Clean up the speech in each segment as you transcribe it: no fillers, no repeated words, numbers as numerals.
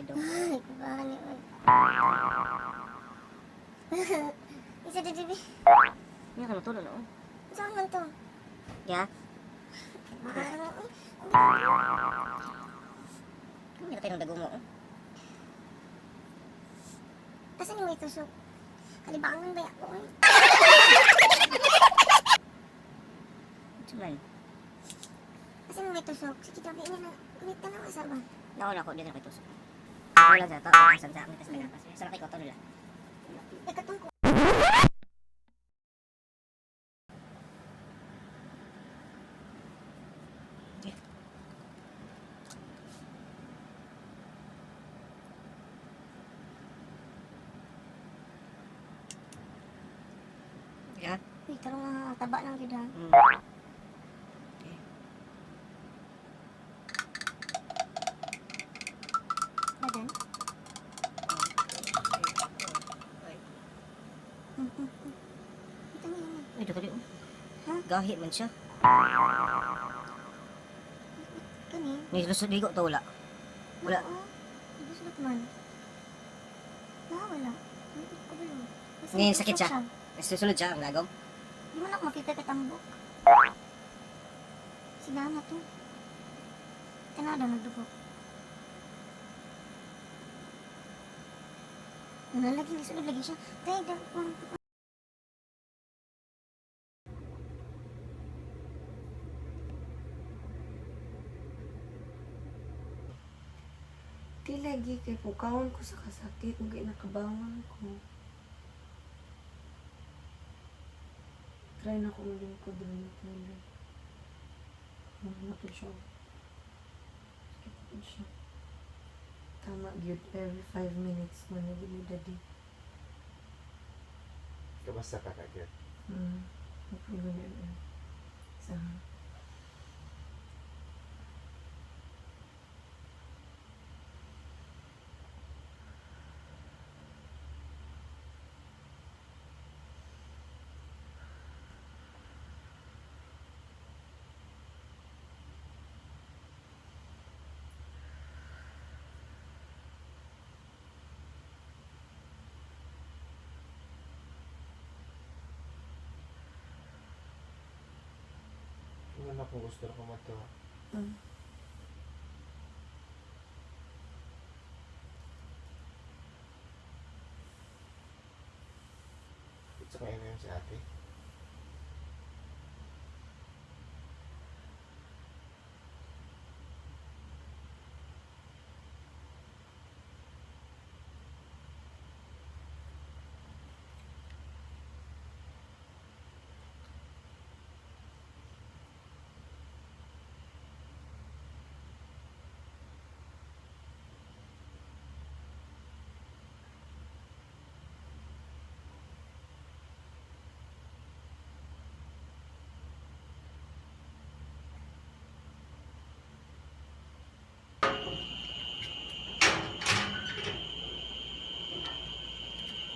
Dog. Ay, kubani. Isa di di. Hindi ka matulog, no? Saan man to? Ya? Ah, Hindi ka tayo ng dago mo, oh. Asa ni mo itusok? Kalibangan ba ako? Eh? Ito man. Asa ni mo itusok? Sige, tabi niya na. Kunit na lang asa ba? Nako na ako, hindi na kayo tusok. Wala sa to, asan sa akin, tas nagapas. Sa laki ko, to nila. Eh, katong ko. Ya? Uy, tarong nga taba lang gyud ha. Mm. Badan? Ito nga yun. Uy, dito oh. Ha? Gahi man siya. Kani? Ni lusod ligo to wala. Wala. Oo. Lusot man. Nawala. Ay, kabalo. Basta Ngayon, itusok sakit siya? Susunod siya ang lagom. Di mo na ako makita katambok. Sila na to. Tanaw daw nagdugo. Wala lagi, nisulod lagi siya. Tay, daw, Di lagi kay pukawon ko sa kasakit ug nakabangon ko. Try na ko malingkod rin yung toilet. Ano siya. Sakit po siya. Tama gyud every 5 minutes man na gyud ni daddy. Kamusta ka kagad? Napuyo na yun. Sa Ano na kung gusto na kumato? Ito kaya na yun si ate.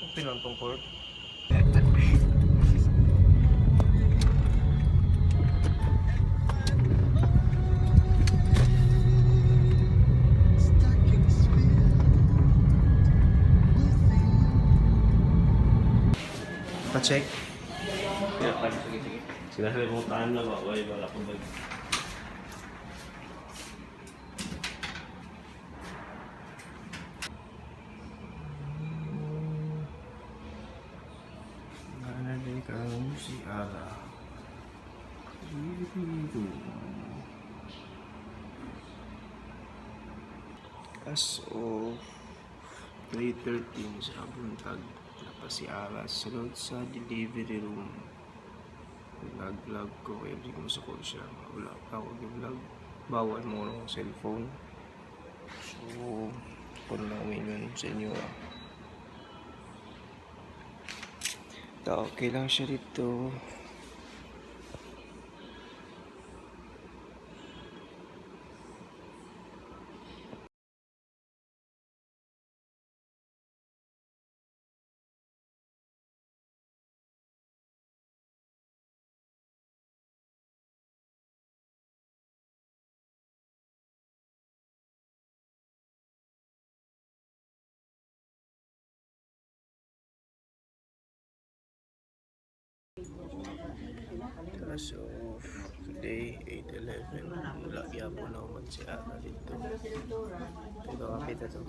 Open lang tong port. Pa-check. Sige, sige. Sinasabi mo taan lang, wala, wala akong bag. Narinig ang si Ara. As of 3:13 sa buntag, napa si Ara sunod sa delivery room. Vlog-vlog ko kaya hindi ko masukol siya. Wala pa ako vlog. Bawal mo ng cellphone. So, kung na uminom sa inyo ah. Okay lang siya dito. As of today, 8:11, wala gyapon na human si Ara dito. Pero kapit na to.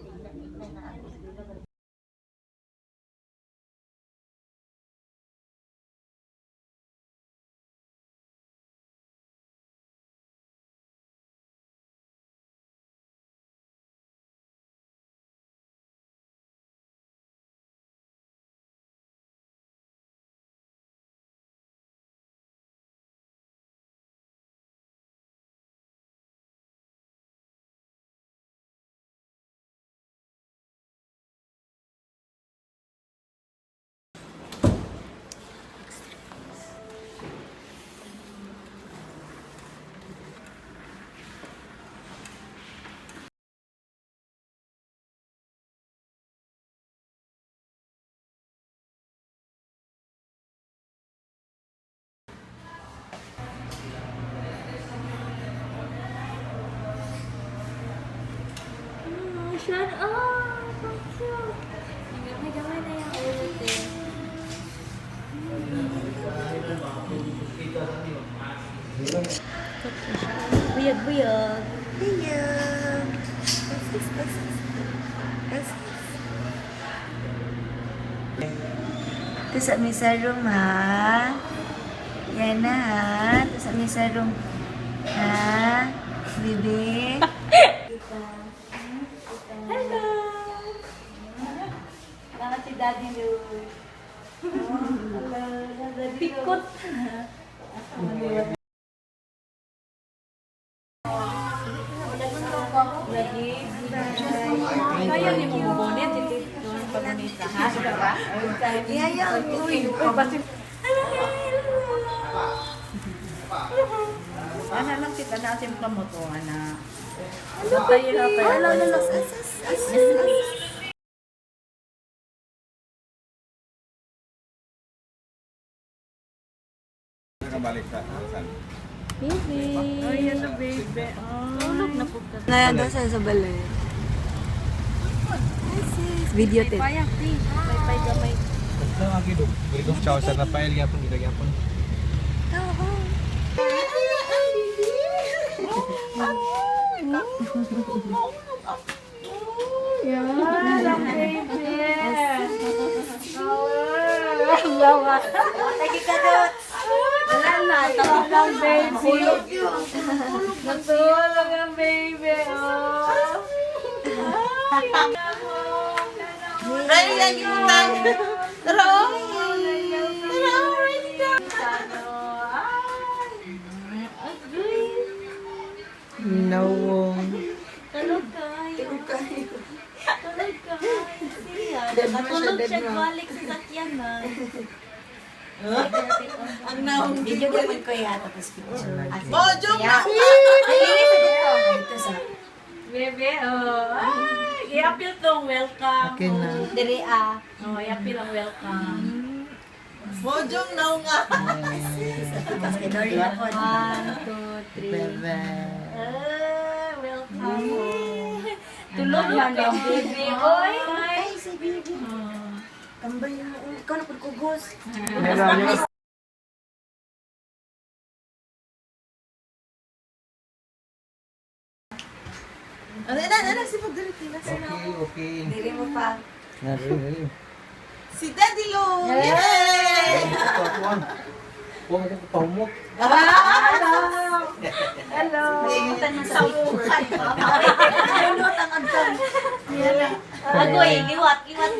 Oh, shut up! Ang cute! Gamay-gamay na yung ulo, te. Buyag-buyag. Buyag. Asis, asis. Asis. Ito sa mi sa room, ha? Yan na, ha? Ito sa mi sa room. Ha? Bebe? Hello! Bakit si Daddy Lou? Hello, Daddy Pikot! Lagi. Kaya ni mo bubunit, iti pabunit ha? Yaya, uy. Ana lang kita na simpla mo to, ana. Hello, hello, hello. Asis, asis. Baby! Ay, ano baby. Tulog na po ka. Ngayon daw sa balay. Asis. Video tape. Payang, please. Bye-bye, gamay. Ciao, Sir Rafael. Gyapon, gita gyapon. Wala na, tapos lang, baby. Natulog ang baby, oh. Ready lang yung utang. Tara, oh. Tara, oh, ready na. No. Tulog kayo. Tulog kayo. Siya. Natulog siya balik sa sakyanan. Ang naong Video ko man ko ya, tapos picture. Bojo na! Dito sa Bebe, oh. Ay, i-appeal tong welcome. Okay na. Diri ah. Oh, i-appeal ang welcome. Bojong naong nga. Tapos kay Dory na po. 1, 2, 3. Bebe. Ah, welcome. Tulog man ang baby. Oy. Ay, si baby. Tambay na. Ikaw na pagkugos. Ano na, ano, si Pagduriti na. Okay, okay. Diri mo pa. Nari, Si Daddy Lo! Yay! Huwag mo pahumok. Hello. Sa mukha. Ano ang agtang. Agoy, liwat, liwat.